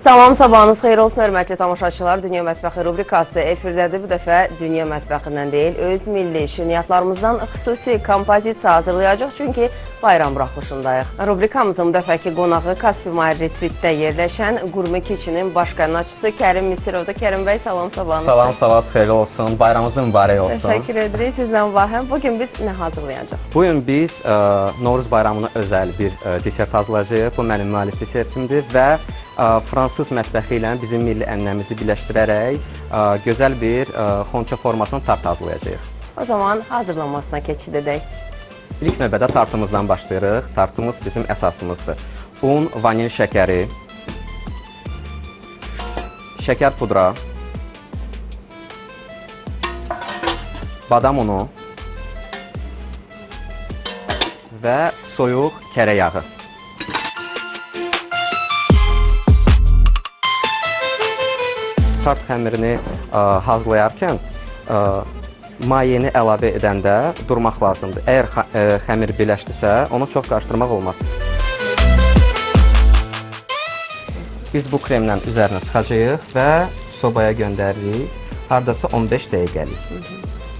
Salam, sabahınız xeyir olsun, hörmətli tamaşaçılar. Dünya Mətbəxi rubrikası efirdədir. Bu dəfə Dünya Mətbəxindən deyil, öz milli şirniyyatlarımızdan xüsusi kompozisiya hazırlayacaq. Çünki bayram buraxılışındayıq. Rubrikamızın bu dəfəki qonağı Kaspi Mayr Retreatdə yerləşən Qurme Kitchen-in baş qənnaçısı Kərim Misirovdur. Kərim bəy, salam, sabahınız Salam, xeyir. sabahınız xeyirli olsun. Bayramınız mübarək olsun. Təşəkkür edirik sizlə Vahəm. Bugün biz nə hazırlayacaq? Bu gün biz Novruz bayramına özəl bir desert hazırlayacağıq. Bu mənim müəllif desertimdir və fransız mətbəxi ilə bizim milli ənənəmizi birləşdirərək gözəl bir xonça formasında tart hazırlayacağıq. O zaman hazırlanmasına keçid edək. İlk növbədə tartımızdan başlayırıq. Tartımız bizim əsasımızdır. Un, vanil şəkəri, şəkər pudra, badam unu və soyuq kərə yağı. Tart xəmirini hazırlayarkən mayeni əlavə edəndə durmaq lazımdır. Əgər xəmir birləşdisə, onu çox qarışdırmaq olmaz. Biz bu kremlə üzərinə sıxacağıq və sobaya göndəririk. Hardasa 15 dəqiqəlik.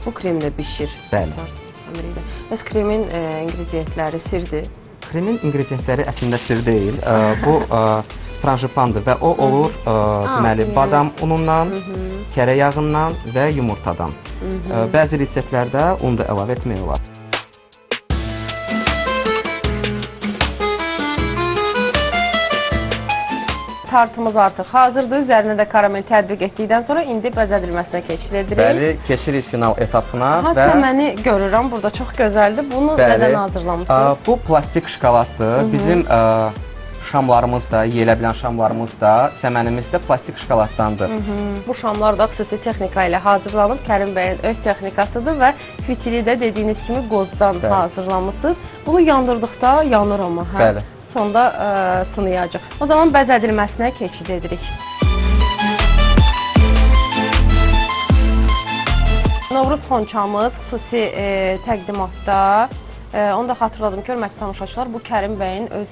Bu kremlə bişir. Bəli. Tart xəmiri ilə. Bəs kremin ingredientləri sirdir. Kremin ingredientləri əslində sir deyil. Bu franjipandır və o olur deməli yəni- badam unundan, kərə yağından və yumurtadan. Bəzi reseptlərdə un da əlavə etmək olar. Tartımız artıq hazırdır. Üzərinə də karamel tətbiq etdikdən sonra indi bəzədilməsinə keçid edirik. Bəli, keçirik final etapına Ha, və səməni görürəm burada çox gözəldir. Bunu Bəli. nədən hazırlamısınız? Bu plastik şokoladdır. Bizim şamlarımız da, yeyilə bilən şamlarımız da, səmənimiz də plastik şokoladdandır. Bu şamlar da xüsusi texnika ilə hazırlanıb. Kərim bəyin öz texnikasıdır və fitili də dediyiniz kimi qozdan Bəli. hazırlamısınız. Bunu yandırdıqda yanır amma, hə? Bəli. Sonda sınayacaq. O zaman bəzədilməsinə keçid edirik. Novruz xonçamız xüsusi təqdimatda. Onu da xatırladım ki, hörmətli tamaşaçılar, bu Kərim bəyin öz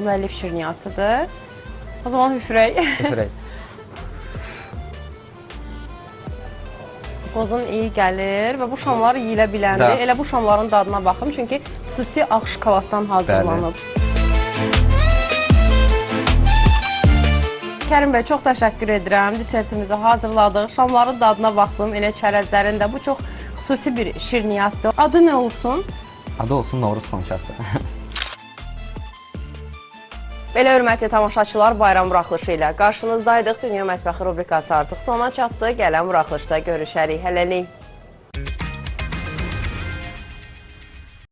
müəllif şirniyatıdır. O zaman üfürək. Üfürək. Qozun iyi gəlir və bu şamlar yeyilə biləndir. Da. Elə bu şamların dadına baxım, çünki xüsusi ağ şokoladdan hazırlanıb. Kərim bəy, çox təşəkkür edirəm. Desertimizi hazırladıq. Şamların dadına baxdım, elə çərəzlərin də. Bu çox xüsusi bir şirniyyatdır. Adı nə olsun? Adı olsun Novruz xonçası. Belə hörmətli tamaşaçılar, bayram buraxılışı ilə qarşınızdaydıq. Dünya Mətbəxi rubrikası artıq sona çatdı. Gələn buraxılışda görüşərik. Hələlik.